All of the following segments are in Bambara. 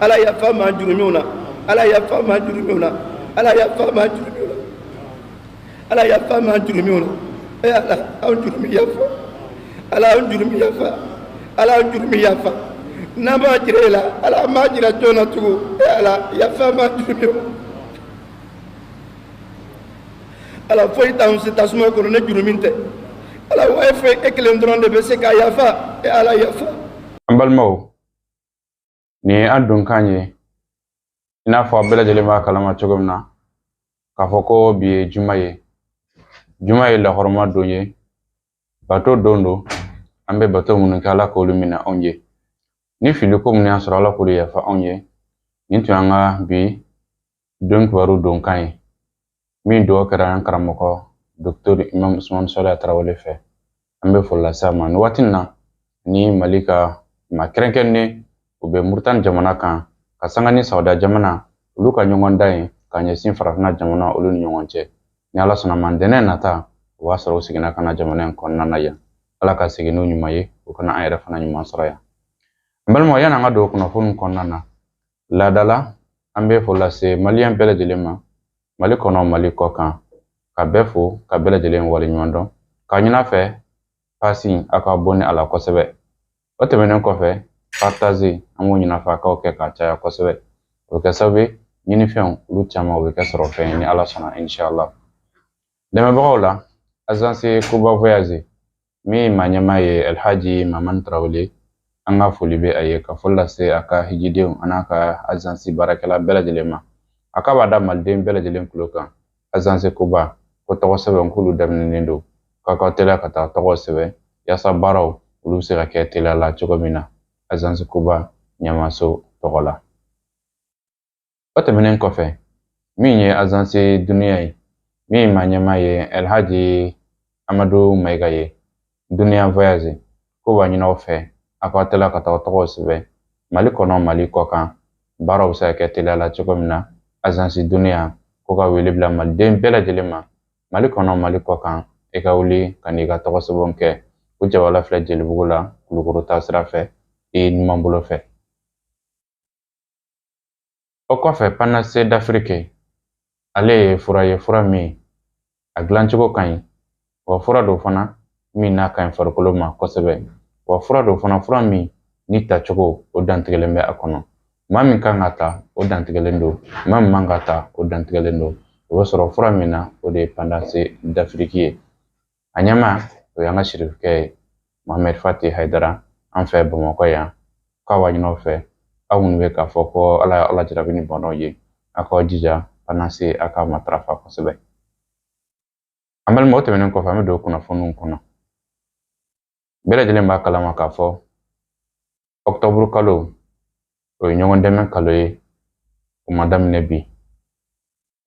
Ala yafa ma jurumiw na. Ala yafa ma jurumiw na. Ala yafa ma jurumiw na. Ala yafa ma jurumiw na. E Ala, anw jurumi yafa. Ala, anw jurumi yafa. Ala, anw jurumi yafa. N'an b'a jira e la, Ala, an b'a jira jɔn na tugun? E Ala, yafa ma jurumiw. Ala, foyi t'anw se tasuma kɔnɔ ne jurumi tɛ. Ala, wa e foyi, e kelen dɔrɔn de bɛ se k'a yafa. E Ala, yafa. An balimaw, nin ye an donkan ye. I n'a fɔ a bɛɛ lajɛlen b'a kalama cogo min na k'a fɔ ko bi ye juma ye. Juma ye lahɔrɔma don ye, bato don don. An bɛ bato minnu kɛ, Ala k'olu minɛ anw ye. Ni fili ko minnu y'an sɔrɔ, Ala k'olu yafa anw ye. Nin tun y'an ka bi don kibaru donkan ye, min dugawu kɛra an karamɔgɔ Docteur Imam Usman Saliya Tarawele fɛ. An bɛ foli lase a ma nin waati in na. Ni Mali ka maa kɛrɛnkɛrɛnnen, u bɛ Muritani jamana kan ka sanga ni Saudiya jamana, olu ka ɲɔgɔn dan ye ka ɲɛsin farafinna jamana olu ni ɲɔgɔn cɛ. Ni Ala sɔnna ma, ntɛnɛn nata, o b'a sɔrɔ u seginna ka na jamana in kɔnɔna na yan. Ala ka segin n'u ɲuman ye, u kana an yɛrɛ fana ɲuman sɔrɔ yan. N balimaw, yanni an ka don kunnafoni kɔnɔna na, laadala an bɛ foli lase maliyɛn bɛɛ lajɛlen ma, Mali kɔnɔ, Mali kɔ kan, ka bɛɛ fo, ka bɛɛ lajɛlen waleɲuman dɔn, k'a ɲin'a fɛ pasi aw ka bɔ ni a la kosɛbɛ. O tɛmɛnen kɔfɛ, partage, an b'o ɲin'a fɛ a k'aw kɛ k'a caya kosɛbɛ. O bɛ kɛ sababu ye ɲinifɛnw olu caman o bɛ kɛ sɔrɔ fɛn ye, ni Ala sɔnna, inshallah. Dɛmɛbagaw la, agence Koba Voyage, min maa ɲɛmaa ye Alhaji Mamani Tarawele, an ka foli bɛ a ye, ka foli lase a ka hijidenw an'a ka agence baarakɛla bɛɛ lajɛlen ma. A k'a b'a da maliden bɛɛ lajɛlen tulo kan, agence Koba ko tɔgɔ sɛbɛn k'olu daminɛnen don, k'aw ka teliya ka taa tɔgɔ sɛbɛn yaasa baaraw olu bɛ se ka kɛ teliya la cogo min na, agence Koba ɲɛmaaso tɔgɔ la. O tɛmɛnen kɔfɛ, min ye agence Duniya ye, min maa ɲɛmaa ye Alhaji Amadu Mayiga ye, Duniya Voyage ko b'a ɲini aw fɛ aw ka teliya ka taa tɔgɔw sɛbɛn, Mali kɔnɔ, Mali kɔ kan, baaraw bɛ se ka kɛ teliya la cogo min na. Agence Duniya ko ka wele bila maliden bɛɛ lajɛlen ma, Mali kɔnɔ, Mali kɔ kan, i ka wuli ka n'i ka tɔgɔ sɛbɛnw kɛ. O jabala filɛ Jelibugu la, Kulukoro taa sira fɛ, i numan bolo fɛ. O kɔfɛ, Panacée d'Afrique, ale ye fura ye, fura min a dilancogo ka ɲi, wa fura don fana min n'a ka ɲi farikolo ma kosɛbɛ, wa fura don fana, fura min ni tacogo o dantigɛlen bɛ a kɔnɔ. Maa min kan ka ta, o dantigɛlen don, maa min man ka ta, o dantigɛlen don. O bɛ sɔrɔ fura min na, o de ye Panacée d'Afrique ye. A ɲɛmaa, o y'an ka sirifukɛ ye, Mohamed Fati Hayidara, an fɛ Bamakɔ yan. K'a b'a ɲini aw fɛ, aw minnu bɛ k'a fɔ ko Ala ye Ala jarabi ni bɔnnaw ye, aw k'aw jija Panacée a ka matarafa kosɛbɛ. An balimaw, o tɛmɛnen kɔfɛ, an bɛ don kunnafoniw kɔnɔ. Bɛɛ lajɛlen b'a kalama k'a fɔ ɔkutɔburu kalo, o ye ɲɔgɔn dɛmɛ kalo ye. O ma daminɛ bi.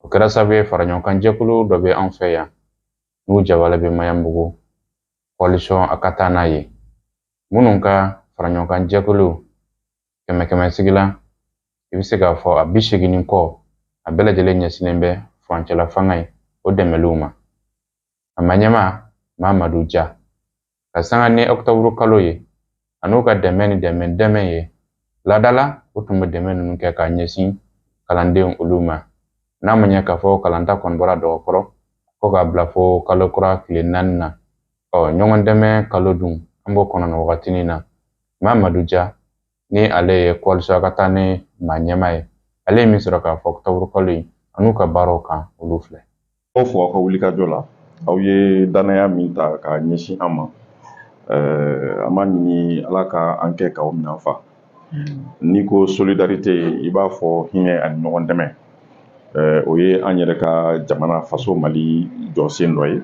O kɛra sababu ye faraɲɔgɔnkan jɛkulu dɔ bɛ an fɛ yan, n'u jabala bɛ Maɲanbugu, coalition a ka taa n'a ye, minnu ka faraɲɔgɔnkan jɛkulu kɛmɛ kɛmɛ sigi la, i bɛ se k'a fɔ a 80 ni kɔ, a bɛɛ lajɛlen ɲɛsinnen bɛ furancɛla fanga ye, o dɛmɛliw ma. A ma ɲɛmaa Mamadu Ja, ka sanga ni ɔkutɔburu kalo ye, a n'u ka dɛmɛ ni dɛmɛ dɛmɛ ye laadala, u tun bɛ dɛmɛ ninnu kɛ k'a ɲɛsin kalandenw olu ma. N'a ma ɲɛ k'a fɔ kalanta kɔni bɔra dɔgɔkɔrɔ ko k'a bila fo kalo kura tile 4 na, ɔ ɲɔgɔn dɛmɛ kalo dun, an b'o kɔnɔ nin wagatinin na. Mamadu Ja, ni ale ye coalition a ka taa ni maa ɲɛmaa ye, ale ye min sɔrɔ k'a fɔ ɔkutɔburu kalo in an'u ka baaraw kan, olu filɛ. Aw fo aw ka wulikajɔ la. Aw ye danaya min ta k'a ɲɛsin an ma, an b'a ɲini Ala ka an kɛ k'aw minɛn fa. N'i ko solidarité, i b'a fɔ hinɛ ani ɲɔgɔn dɛmɛ. O ye an yɛrɛ ka jamana faso Mali jɔsen dɔ ye.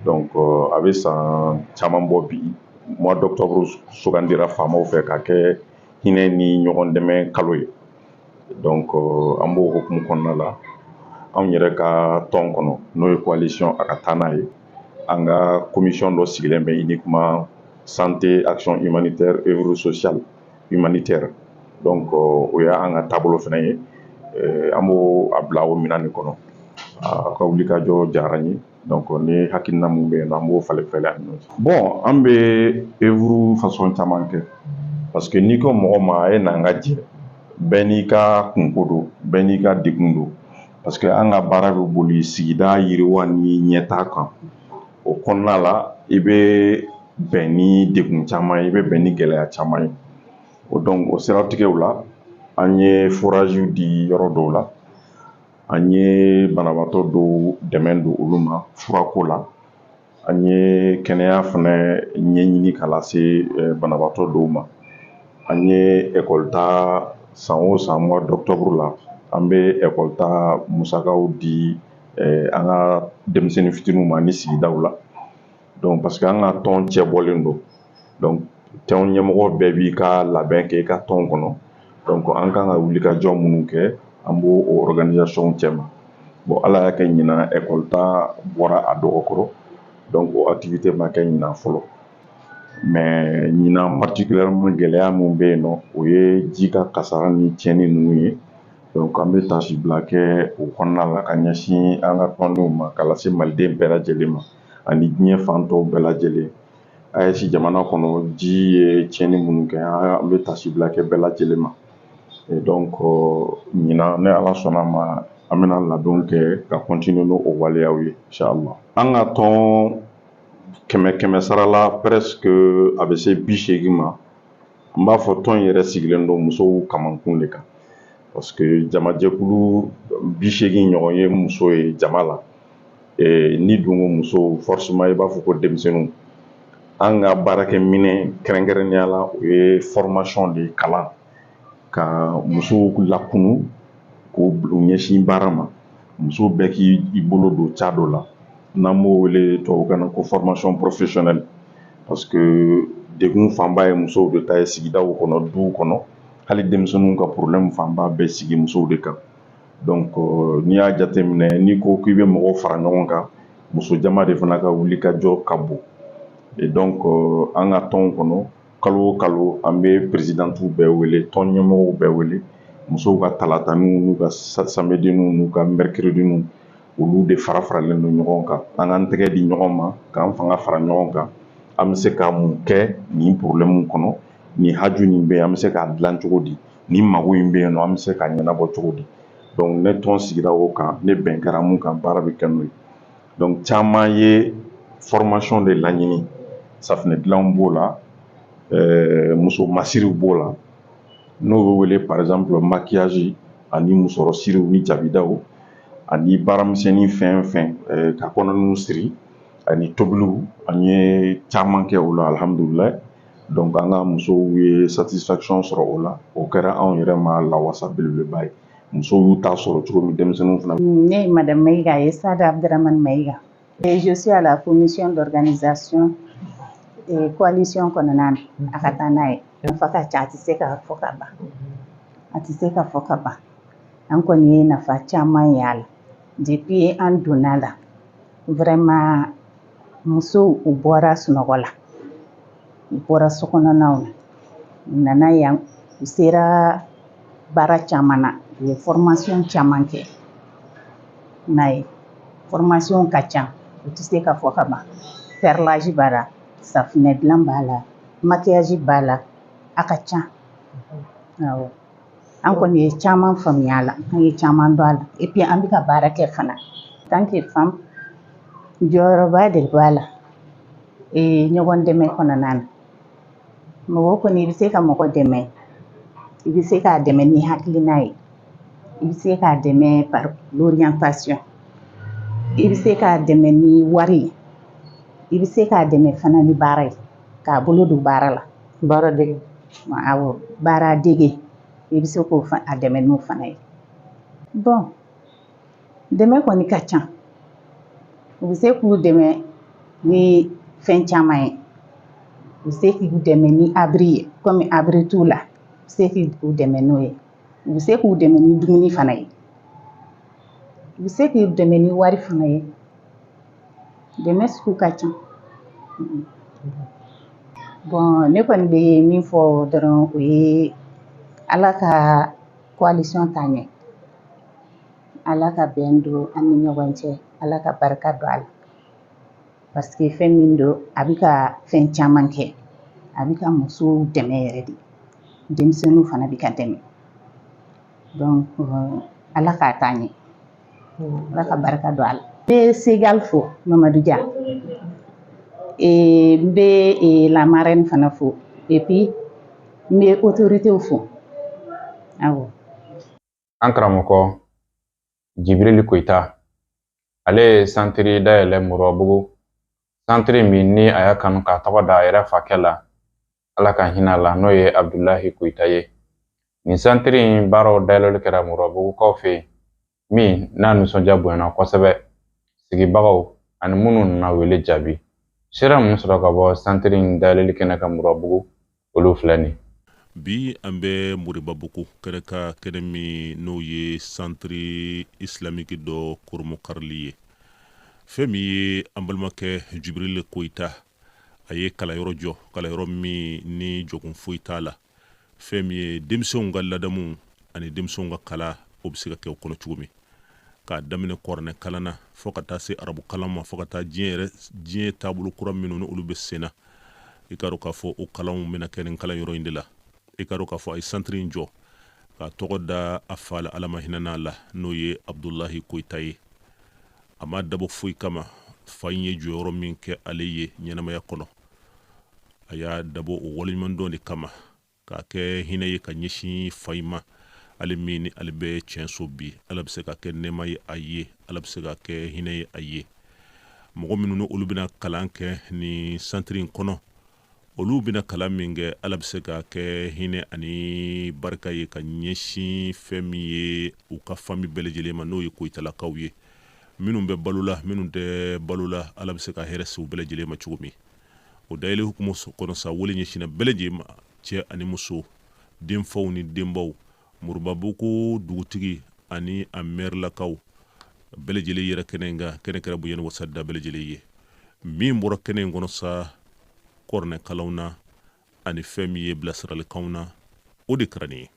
Donc a bɛ san caman bɔ bi, mois d'octobre sugandira faamaw fɛ ka kɛ hinɛ ni ɲɔgɔn dɛmɛ kalo ye. Donc an b'o hukumu kɔnɔna la, anw yɛrɛ ka tɔn kɔnɔ, n'o ye coalition a ka taa n'a ye, an ka commission dɔ sigilen bɛ uniquement santé, action humanitaire, œuvre sociale humanitaire. Donc o y'an ka taabolo fana ye, an b'o a bila o minɛn de kɔnɔ. A ka wulikajɔ diyara n ye. Donc ni hakilina mun bɛ yen nɔ, an b'o falen falen ani ɲɔgɔn cɛ. Bon, an bɛ œuvre façon caman kɛ, parce que n'i ko mɔgɔ ma a ye na an ka jɛ, Bɛɛ n'i ka kunko don, bɛɛ n'i ka degun don, parce que an ka baara bɛ boli sigida yiriwa ni ɲɛtaa kan. O kɔnɔna la, i bɛ bɛn ni degun caman ye, i bɛ bɛn ni gɛlɛya caman ye. O donc o siratigɛw la, an ye foragew di yɔrɔ dɔw la, an ye banabaatɔ dɔw dɛmɛ don olu ma furako la, an ye kɛnɛya fana ɲɛɲini ka lase banabaatɔ dɔw ma. An ye ekɔli ta san o san, mois d'octobre la, an bɛ ekɔli ta musakaw di an ka denmisɛnnin fitininw ma ni sigidaw la. Donc parce que an ka tɔn cɛbɔlen don, donc tɔn ɲɛmɔgɔ bɛɛ b'i ka labɛn kɛ i ka tɔn kɔnɔ. Donc an kan ka wulikajɔ minnu kɛ, an b'o o organisation cɛma. Bon, Ala y'a kɛ ɲinan ekɔli ta bɔra a dɔgɔkɔrɔ, donc o activité ma kɛ ɲinan fɔlɔ. Mais ɲinan particulièrement, gɛlɛya mun bɛ yen nɔ, o ye ji ka kasara ni tiɲɛni ninnu ye. Donc an bɛ tasibila kɛ o kɔnɔna la ka ɲɛsin an ka tɔndenw ma, ka lase maliden bɛɛ lajɛlen ma ani diɲɛ fan tɔw bɛɛ lajɛlen. AES jamana kɔnɔ, ji ye tiɲɛni minnu kɛ, an bɛ tasibila kɛ bɛɛ lajɛlen ma. Et donc ɲinan, ni Ala sɔnna ma, an bɛna labɛnw kɛ ka continuer n'o waleyaw ye, inchallah. An ka tɔn, kɛmɛ kɛmɛ sara la, presque a bɛ se 80 ma. N b'a fɔ tɔn in yɛrɛ sigilen don musow kamankun de kan, parce que jamajɛkulu 80 ɲɔgɔn ye muso ye jama la. Ni dun ko muso, forcément i b'a fɔ ko denmisɛnninw. An ka baarakɛminɛ kɛrɛnkɛrɛnnenya la, o ye formation de ye, kalan, ka musow lakunu k'u ɲɛsin baara ma. Musow bɛɛ k'i bolo don ca dɔ la, n'an b'o wele tubabukan na ko formation professionnelle, parce que degun fanba ye musow de ta ye sigidaw kɔnɔ, duw kɔnɔ. Hali denmisɛnninw ka problème fanba bɛ sigi musow de kan. Donc n'i y'a jateminɛ, n'i ko k'i bɛ mɔgɔw fara ɲɔgɔn kan, muso jama de fana ka wuli ka jɔ ka bon. Et donc an ka tɔnw kɔnɔ, kalo o kalo, an bɛ présidentew bɛɛ wele, tɔn ɲɛmɔgɔw bɛɛ wele, musow ka talataniw n'u ka samediniw n'u ka mercrediniw, olu de fara faralen don ɲɔgɔn kan. An k'an tɛgɛ di ɲɔgɔn ma, k'an fanga fara ɲɔgɔn kan. An bɛ se ka mun kɛ nin problème kɔnɔ? Nin haju nin bɛ yen, an bɛ se k'a dilan cogo di? Nin mago in bɛ yen nɔ, an bɛ se k'a ɲɛnabɔ cogo di? Donc ne tɔn sigira o kan, ne bɛn kɛra mun kan, baara bɛ kɛ n'o ye. Donc caman ye formation de laɲini. Safunɛ dilanw b'o la, muso masiriw b'o la, n'o bɛ wele par exemple maquillage, ani musɔrɔ siriw ni jabidaw, ani baaramisɛnnin fɛn fɛn, ka kɔnɔniw siri, ani tobiliw. An ye caman kɛ o la, alhamdulilayi. Donc an ka musow ye satisfaction sɔrɔ o la. O kɛra anw yɛrɛ ma lawasa belebeleba ye. Musow y'u ta sɔrɔ cogo min, denmisɛnninw fana. Ne ye Madame Maïga ye, Sada Abdramane Maïga. Et je suis à la commission d'organisation et coalition kɔnɔna na. A ka taa n'a ye. Nafa ka ca, a tɛ se ka fɔ ka ban. A tɛ se ka fɔ ka ban. An kɔni ye nafa caman ye a la. Depuis an donna la, vraiment musow u bɔra sunɔgɔ la. U bɔra sokɔnɔnaw na. U nana yan, u sera baara caman na. U ye formation caman kɛ n'a ye. Formation ka ca, u tɛ se ka fɔ ka ban. Perlage b'a la, safunɛ dilan b'a la, maquillage b'a la, a ka ca. Awɔ. An kɔni ye caman faamuya a la, an ye caman dɔn a la. Et puis an bɛ ka baara kɛ fana. Tant que femme, jɔyɔrɔba de b'a la ɲɔgɔn dɛmɛ kɔnɔna na. Mɔgɔ kɔni, i bɛ se ka mɔgɔ dɛmɛ, i bɛ se k'a dɛmɛ ni hakilina ye, i bɛ se k'a dɛmɛ par l'orientation, i bɛ se k'a dɛmɛ ni wari ye, i bɛ se k'a dɛmɛ fana ni baara ye, k'a bolo don baara la. Baara dege. Awɔ, baara dege, i bɛ se k'o a dɛmɛ n'o fana ye. Bon, dɛmɛ kɔni ka ca. U bɛ se k'u dɛmɛ ni fɛn caman ye. U bɛ se k'u dɛmɛ ni abri ye, komi abri t'u la, u bɛ se k'u dɛmɛ n'o ye. U bɛ se k'u dɛmɛ ni dumuni fana ye. U bɛ se k'u dɛmɛ ni wari fana ye. Dɛmɛ sugu ka ca. Bon, ne kɔni bɛ min fɔ dɔrɔn, o ye Ala ka coalition taa ɲɛ. Ala ka bɛn don an ni ɲɔgɔn cɛ, Ala ka barika don a la. Parce que fɛn min don, a bɛ ka fɛn caman kɛ. A bɛ ka musow dɛmɛ yɛrɛ de. Denmisɛnninw fana bɛ ka dɛmɛ. Donc Ala k'a taa ɲɛ, Ala ka barika don a la. N bɛ Segal fo, Mamadu Dia, n bɛ la marraine fana fo, et puis n bɛ autorités fo, awɔ. An karamɔgɔ Jibirili Koyita, ale ye santiri dayɛlɛ Moribabugu, santiri min ni a y'a kanu k'a tɔgɔ da a yɛrɛ fakɛ la, Ala ka hinɛ a la, n'o ye Abudulayi Koyita ye. Nin santiri in baaraw dayɛlɛli kɛra Moribabugukaw fɛ yen, min n'a nisɔndiya bonyana kosɛbɛ, sigibagaw ani minnu nana wele jaabi. Sira min sɔrɔ ka bɔ santiri in dayɛlɛli kɛnɛ kan Moribabugu, olu filɛ nin. Bi an bɛ Moribabugu kɛnɛ ka kɛnɛ min n'o ye santiri islamique dɔ koromokarili ye. Fɛn min ye an balimakɛ Jibirili Koyita, a ye kalanyɔrɔ jɔ, kalanyɔrɔ min ni jɔkun foyi t'a la. Fɛn min ye denmisɛnw ka ladamu ani denmisɛnw ka kala, o bɛ se ka kɛ o kɔnɔ cogo min, k'a daminɛ kɔrɔnɛ kalan na fo ka taa se arabu kalan ma, fo ka taa diɲɛ yɛrɛ, diɲɛ taabolo kura minnu ni olu bɛ sen na. I ka dɔn k'a fɔ o kalanw bɛna kɛ nin kalanyɔrɔ in de la. I ka dɔn k'a fɔ a ye santiri in jɔ k'a tɔgɔ da a fa la, Ala ma hinɛ n'a la, n'o ye Abudulayi Koyita ye. A ma dabɔ foyi kama, fa in ye jɔyɔrɔ min kɛ ale ye ɲɛnamaya kɔnɔ, a y'a dabɔ o waleɲumandɔn de kama, k'a kɛ hinɛ ye ka ɲɛsin fa in ma. Ale min ni ale bɛ tiɲɛso bi, Ala bɛ se ka kɛ nɛɛma ye a ye, Ala bɛ se ka kɛ hinɛ ye a ye. Mɔgɔ minnu ni olu bɛna kalan kɛ nin santiri in kɔnɔ, olu bɛna kalan min kɛ, Ala bɛ se ka kɛ hinɛ ani barika ye ka ɲɛsin fɛn min ye u ka famille bɛɛ lajɛlen ma, n'o ye Koyitalakaw ye, minnu bɛ balo la, minnu tɛ balo la, Ala bɛ se ka hɛrɛ se u bɛɛ lajɛlen ma cogo min. O dayɛlɛ hukumu kɔnɔ sa, wele ɲɛsinna bɛɛ lajɛlen ma, cɛ ani muso, denfaw ni denbaw, Moribabugu dugutigi ani a mɛrilakaw bɛɛ lajɛlen yɛrɛ kɛnɛ in kan. Kɛnɛ kɛra bonya ni wasa da bɛɛ lajɛlen ye. Min bɔra kɛnɛ in kɔnɔ sa, kɔrɔnɛ kalanw na ani fɛn min ye bilasiralikanw na, o de kɛra nin ye.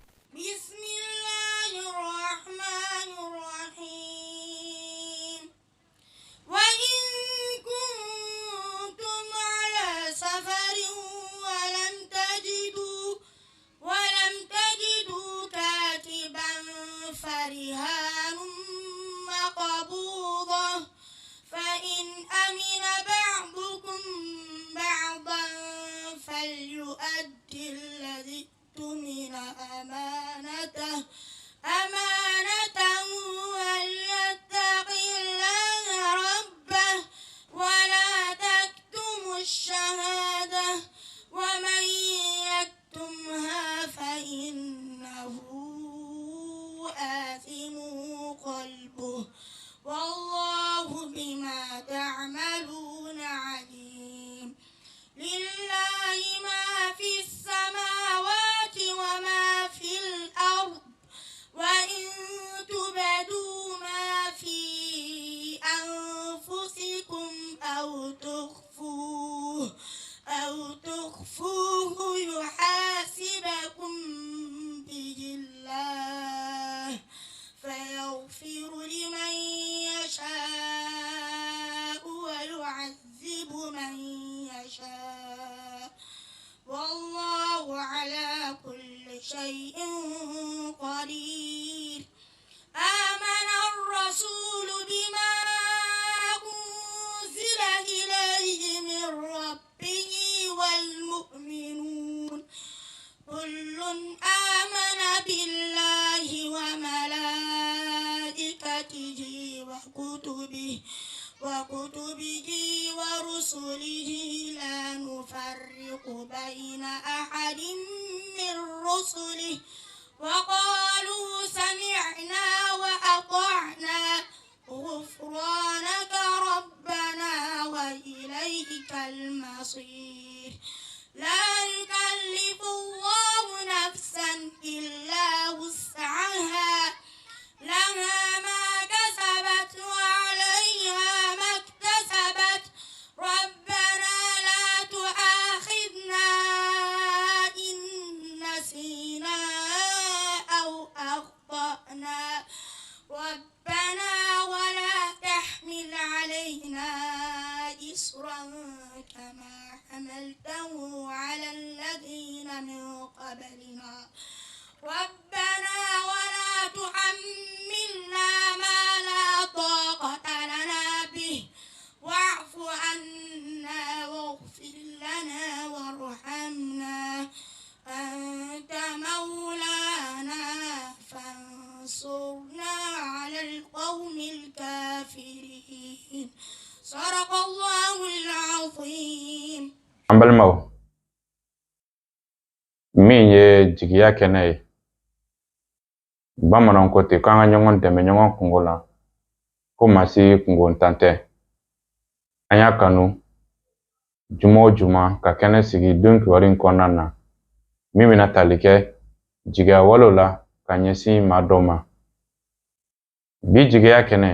إصرا كما حملته تحملنا ما لا طاقة لنا به واعف عنا واغفر لنا وارحمنا أنت مولانا فانصرنا على القوم الكافرين. صدق الله العظيم. An balimaw, min ye jigiya kɛnɛ ye, bamananw ko ten k'an ka ɲɔgɔn dɛmɛ ɲɔgɔn kungo la, ko maa si kungontan tɛ. An y'a kanu juma o juma ka kɛnɛ sigi don kibaru in kɔnɔna na, min bɛna tali kɛ jigiya walew la ka ɲɛsin maa dɔ ma. Bi jigiya kɛnɛ,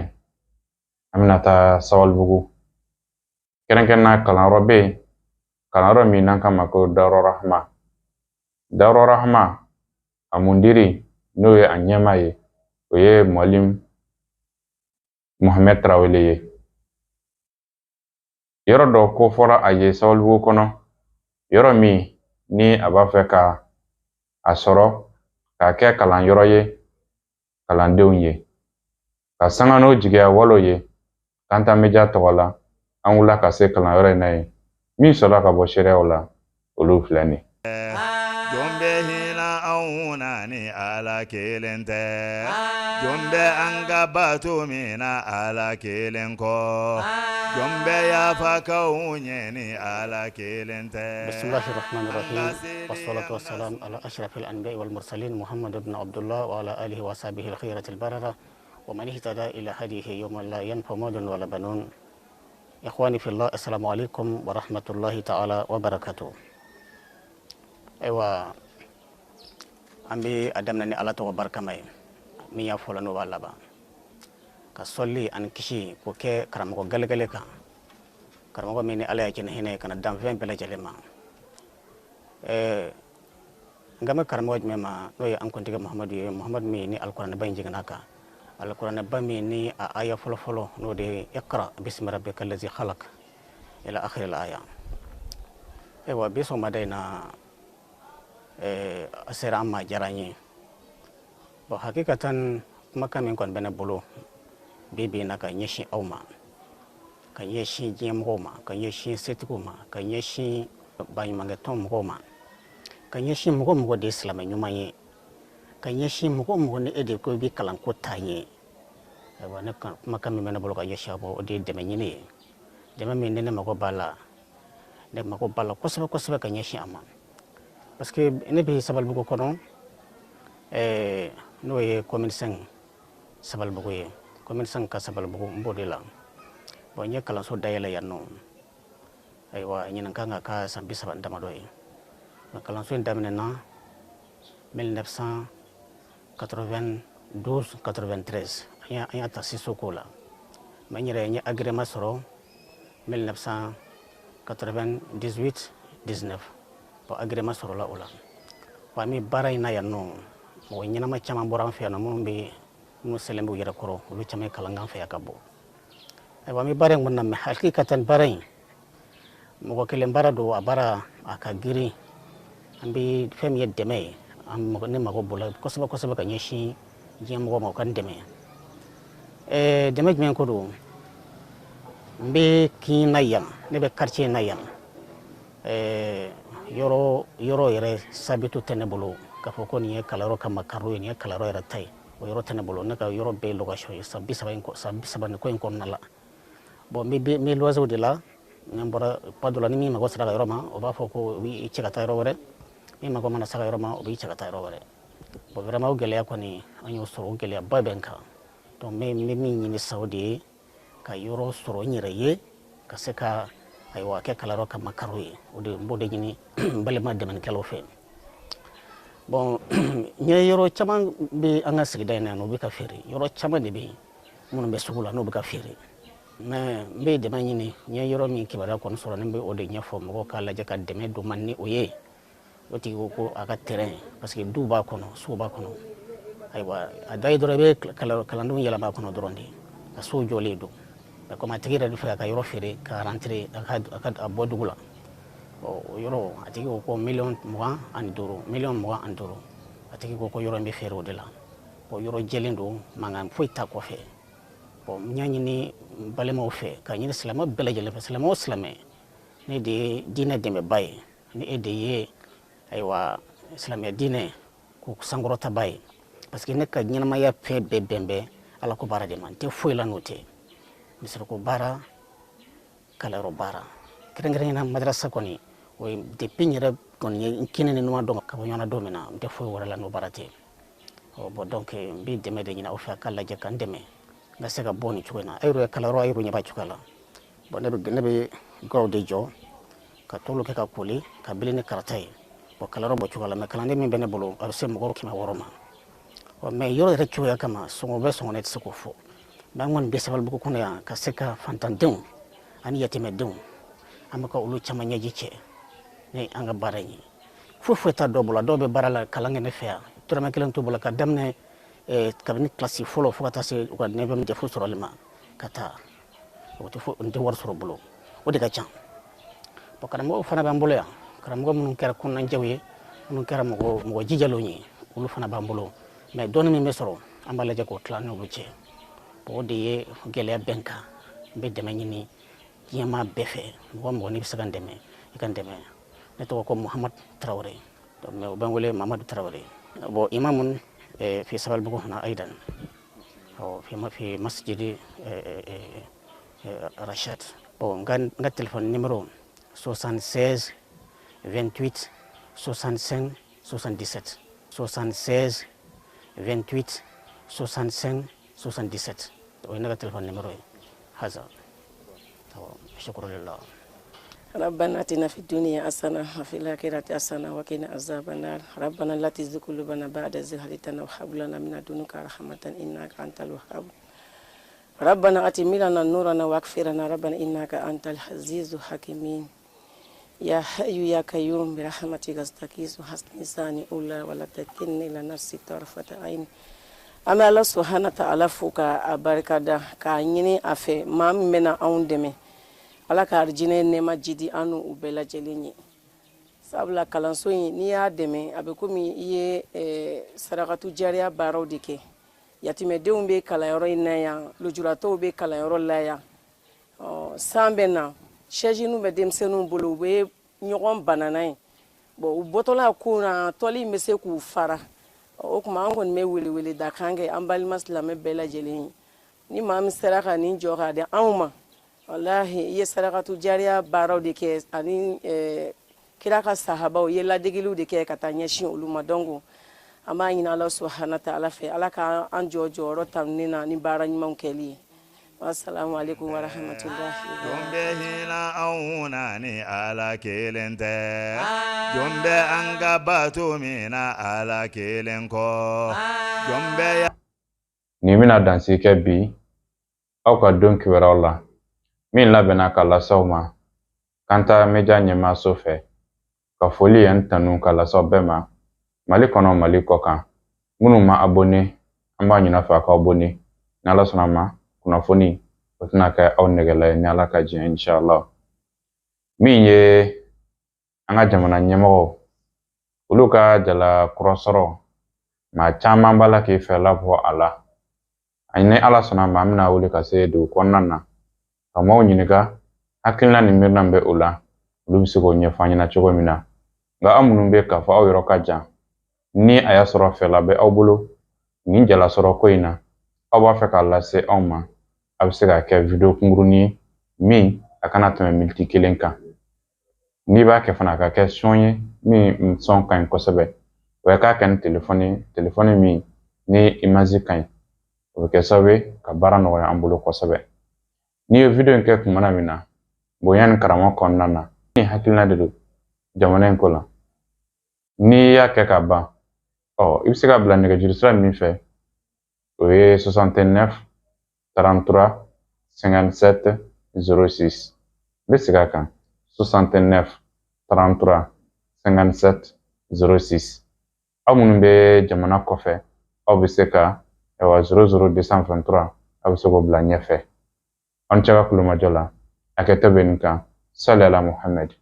an bɛna taa Sabalibugu, kɛrɛnkɛrɛnnenya kalanyɔrɔ bɛ yen, kalanyɔrɔ min n'an k'a ma ko Darou Rahma. Darou Rahma, a mundiri, n'o ye a ɲɛmaa ye, o ye Mualim Mohamed Tarawele ye. Yɔrɔ dɔ ko fɔra a ye Sabalibugu kɔnɔ, yɔrɔ min ni a b'a fɛ ka a sɔrɔ k'a kɛ kalanyɔrɔ ye kalandenw ye. Ka sanga n'o jigiya walew ye, Kanta Media tɔgɔ la, an wulila ka se kalanyɔrɔ in na yen. Min sɔrɔla ka bɔ seereyaw la, olu filɛ nin. Jɔn bɛ hinɛ anw na ni Ala kelen tɛ? Jɔn bɛ an ka bato min na Ala kelen kɔ? Jɔn bɛ yafa k'anw ɲɛ ni Ala kelen tɛ? بسم الله الرحمن الرحيم، والصلاة والسلام على أشرف الأنبياء والمرسلين محمد بن عبد الله وعلى آله وصحبه الخيرة البررة ومن اهتدى إلى هديه يوم لا ينفع مال ولا بنون. إخواني في الله، السلام عليكم ورحمة الله تعالى وبركاته. Ayiwa, an bɛ a daminɛ ni Ala tɔgɔ barikama ye, min y'a fɔlɔ n'o b'a laban, ka sɔli ani kisi k'o kɛ karamɔgɔ gɛlɛgɛlɛ kan, karamɔgɔ min ni Ala y'a kɛ ni hinɛ ye ka na danfɛn bɛɛ lajɛlen ma. N kan bɛ karamɔgɔ jumɛn ma? N'o ye an kuntigi Muhamadu ye, Muhamadu min ni alikuranɛba in jiginna kan, alikuranɛba min ni a aya fɔlɔfɔlɔ n'o de ye اقرأ باسم ربك الذي خلق إلى آخر الآية. Ayiwa, bi sɔgɔmada in na, a sera an ma, diyara n ye. Bon, hakikatan, kumakan min kɔni bɛ ne bolo bi bi in na ka ɲɛsin aw ma, ka ɲɛsin diɲɛmɔgɔw ma, ka ɲɛsin setigiw ma, ka ɲɛsin baɲumankɛtɔn mɔgɔw ma, ka ɲɛsin mɔgɔ mɔgɔ de ye silamɛ ɲuman ye, ka ɲɛsin mɔgɔ mɔgɔ ni e de ko i bɛ kalanko taa ɲɛ, ayiwa, ne kumakan min bɛ ne bolo ka ɲɛsin aw ma, o de ye dɛmɛ ɲini ye. Dɛmɛ min ni ne mago b'a la, ne mago b'a la kosɛbɛ kosɛbɛ ka ɲɛsin a ma, parce que ne bɛ Sabalibugu kɔnɔ, n'o ye commune 5 Sabalibugu ye, commune 5 ka Sabalibugu, n b'o de la. Bon, n ye kalanso dayɛlɛ yan nɔ. Ayiwa, ɲinan kan ka k'a san 30 ni damadɔ ye. Kalanso in daminɛna 1992 93, an y'a ta siso ko la, mais n yɛrɛ n ye agrément sɔrɔ 1998 19. Bon, agrément sɔrɔla o la. Wa an bɛ baara in na yan nɔ, mɔgɔ ɲɛnama caman bɔra an fɛ yan nɔ, minnu bɛ minnu sɛlen b'u yɛrɛ kɔrɔ, olu caman ye kalan k'an fɛ yan ka bɔ. Ayiwa, an bɛ baara in kɔnɔna, mais hakikatan, baara in mɔgɔ kelen baara don, a baara a ka girin. An bɛ fɛn min ye dɛmɛ ye, an ne mago b'o la kosɛbɛ kosɛbɛ ka ɲɛsin diɲɛ mɔgɔw ma, u ka n dɛmɛ. Dɛmɛ jumɛn ko don? N bɛ kin na yan, ne bɛ quartier in na yan, yɔrɔ yɔrɔ yɛrɛ sabitu tɛ ne bolo k'a fɔ ko nin ye kalanyɔrɔ kama karo ye, nin ye kalanyɔrɔ yɛrɛ ta ye, o yɔrɔ tɛ ne bolo. Ne ka yɔrɔ bɛɛ ye location ye san 30 in, san 30 ni ko in kɔnɔna la. Bon, n bɛ n bɛ loyer de la. Ni n bɔra kuma dɔ la, ni min mago sera ka yɔrɔ ma, o b'a fɔ ko o b'i cɛ ka taa yɔrɔ wɛrɛ. Min mago mana se ka yɔrɔ ma, o b'i cɛ ka taa yɔrɔ wɛrɛ. Bon, vraiment, o gɛlɛya kɔni, an y'o sɔrɔ, o gɛlɛyaba bɛ n kan. Donc n bɛ min ɲini sisan, o de ye ka yɔrɔ sɔrɔ n yɛrɛ ye, ka se ka, ayiwa, kɛ kalanyɔrɔ kama karo ye. O de n b'o de ɲini n balima dɛmɛnikɛlaw fɛ. Bon, n ye yɔrɔ caman bɛ an ka sigida in na yan nɔ, u bɛ ka feere. Yɔrɔ caman de bɛ yen minnu bɛ sugu la, n'u bɛ ka feere, mais n bɛ dɛmɛ ɲini. N ye yɔrɔ min kibaruya kɔni sɔrɔ, ni n bɛ o de ɲɛfɔ mɔgɔw k'a lajɛ ka dɛmɛ don ma ni o ye. O tigi ko ko a ka terrain, parce que du b'a kɔnɔ, so b'a kɔnɔ. Ayiwa, a da ye dɔrɔn, i bɛ kalandenw yɛlɛma a kɔnɔ dɔrɔn de, ka so jɔlen don. Mais comme a tigi yɛrɛ bɛ fɛ a ka yɔrɔ feere ka rentrer, a ka a bɔ dugu la, o yɔrɔ, a tigi ko ko miliyɔn 25, miliyɔn 25. A tigi ko ko yɔrɔ in bɛ feere o de la. Bon, yɔrɔ jɛlen don, mankan foyi t'a kɔfɛ. Bon, n y'a ɲini n balimaw fɛ, k'a ɲini silamɛ bɛɛ lajɛlen fɛ, silamɛ o silamɛ, ne de ye diinɛ dɛmɛba ye, ni e de ye ayiwa silamɛ diinɛ ko sankɔrɔtaba ye, parce que ne ka ɲɛnamaya fɛn bɛɛ bɛn bɛ ala ko baara de ma. N tɛ foyi la n'o tɛ. Misiriko baara, kalanyɔrɔ baara, kɛrɛnkɛrɛnnenya la madarasa kɔni, o ye depuis n yɛrɛ kɔni ye n kini ni numan dɔn ka bɔ ɲɔgɔn na don min na, n tɛ foyi wɛrɛ la n'o baara tɛ. Ɔ bon, donc n bɛ dɛmɛ de ɲini aw fɛ, a ka lajɛ ka n dɛmɛ n ka se ka bɔ nin cogo in na. A yɛrɛ ye kalanyɔrɔ, a yɛrɛ ɲɛ b'a cogoya la. Bon, ne bɛ gaw de jɔ ka tolu kɛ ka koli ka bili ni karata ye. Bon, kalanyɔrɔ bɔ cogoya la, mais kalanden min bɛ ne bolo, a bɛ se mɔgɔ 600 ma. Ɔ mais yɔrɔ yɛrɛ cogoya kama, sɔngɔ bɛ sɔngɔ, ne tɛ se k'o fɔ, mais an kɔni bɛ Sabalibugu kɔnɔ yan ka se ka fantandenw ani yatimɛdenw, an bɛ ka olu caman ɲɛji cɛ ni an ka baara in ye. Foyi foyi t'a dɔw bolo. Dɔw bɛ baara la, kalan kɛ ne fɛ yan, dɔrɔmɛ kelen t'u bolo, ka daminɛ kabini kilasi fɔlɔ fo ka taa se u ka neuvième DEF sɔrɔli ma, ka taa o tɛ fo n tɛ wari sɔrɔ bolo, o de ka ca. Bon, karamɔgɔw fana b'an bolo yan, karamɔgɔ minnu kɛra kɔnɔnajɛw ye, minnu kɛra mɔgɔ mɔgɔ jijalenw ye, olu fana b'an bolo. Mais dɔɔni min bɛ sɔrɔ, an b'a lajɛ k'o tila n'olu cɛ. Bon, o de ye gɛlɛya bɛn kan. N bɛ dɛmɛ ɲini diɲɛmaa bɛɛ fɛ. Mɔgɔ mɔgɔ n'i bɛ se ka n dɛmɛ, i ka n dɛmɛ. Ne tɔgɔ ko Muhamadu Tarawele, mais u bɛ n wele Mamadu Tarawele. Bon, imamun في سبالبوغو هنا أيضا في في مسجد رشاد. Bon, n ka téléphone numéro 76 28 65 77, 76 28 65 77, o ye ne ka téléphone numéro ye. هذا شكرا لله. ربنا اتنا في الدنيا حسنة وفي الآخرة حسنة وقنا عذاب النار. ربنا لا تزغ قلوبنا بعد إذ هديتنا وهب لنا من لدنك رحمة إنك أنت الوهاب. ربنا أتمم لنا نورنا واغفر لنا ربنا إنك أنت العزيز الحكيم. يا حي يا قيوم برحمتك استغيث حسن لساني أولى ولا تكلني إلى نفسي طرفة عين. An bɛ Ala subahana ta'ala fo ka a barika da, k'a ɲini a fɛ maa min bɛna anw dɛmɛ, Ala ka arijinɛ nɛɛma jidi an n'u bɛɛ lajɛlen ye. Sabula kalanso in, n'i y'a dɛmɛ, a bɛ komi i ye sarakatu jariya baaraw de kɛ. Yatimɛdenw bɛ kalanyɔrɔ in na yan, lujuratɔw bɛ kalanyɔrɔ la yan. San bɛ na, sɛziniw bɛ denmisɛnninw bolo, u bɛ ɲɔgɔn banana ye. Bon, u bɔtɔla ko na tɔli in bɛ se k'u fara. O tuma an kɔni bɛ welewele da kan kɛ an balima silamɛ bɛɛ lajɛlen ye. Ni maa min sera ka nin jɔ k'a di anw ma, walahi, i ye sarakatu jariya baaraw de kɛ ani kira ka sahabaw i ye ladegeliw de kɛ ka taa ɲɛsin olu ma. Donc an b'a ɲini Ala subahana ta'ala fɛ, Ala ka an jɔ jɔyɔrɔ tanuni na ni baara ɲumanw kɛli ye. Wassalamu alaikum warahmatullahi. Jɔn bɛ hinɛ anw na ni Ala kelen tɛ? Jɔn bɛ an ka bato min na Ala kelen kɔ? Jɔn bɛ ya Nin bɛna dansigi kɛ bi aw ka don kibaruyaw la min labɛnna ka lase aw ma Kanta Media ɲɛmaaso fɛ. Ka foli ani tanu ka lase aw bɛɛ ma, Mali kɔnɔ, Mali kɔ kan. Minnu ma abonné, an b'a ɲini aw fɛ a k'aw abonné. Ni Ala sɔnna a ma, kunnafoni o tɛna kɛ aw nɛgɛla ye, ni Ala ka diɲɛ, inshallah. Min ye an ka jamana ɲɛmɔgɔw, olu ka jala kura sɔrɔ, maa caman b'a la k'i fɛla bɔ a la. Ani Ala sɔnna a ma, an bɛna wuli ka se dugu kɔnɔna na ka maaw ɲininka hakilina ni miirina bɛ o la, olu bɛ se k'o ɲɛfɔ an ɲɛna cogo min na. Nka aw minnu bɛ k'a fɔ aw yɔrɔ ka jan, ni a y'a sɔrɔ fɛla bɛ aw bolo nin jala sɔrɔ ko in na, aw b'a fɛ k'a lase anw ma, a bɛ se k'a kɛ vidéo kunkurunin ye min a kana tɛmɛ miniti kelen kan. N'i b'a kɛ fana, a ka kɛ son ye min son ka ɲi kosɛbɛ. O ye k'a kɛ ni telefɔni ye, telefɔni min ni image ka ɲi, o bɛ kɛ sababu ye ka baara nɔgɔya an bolo kosɛbɛ. N'i ye vidéo in kɛ kumana min na, bonya ni karama kɔnɔna na, ni hakilina de don jamana in ko la, n'i y'a kɛ ka ban, ɔ i bɛ se ka bila nɛgɛjuru sira min fɛ, o ye 69 33 57 06. N bɛ segin a kan: 69 33 57 06. Aw minnu bɛ jamana kɔfɛ, aw bɛ se ka ayiwa 00 223, aw bɛ se k'o bila ɲɛfɛ. Aw ni ce ka kulomajɔ la. Hakɛto bɛ nin kan. Sali ala Muhammed.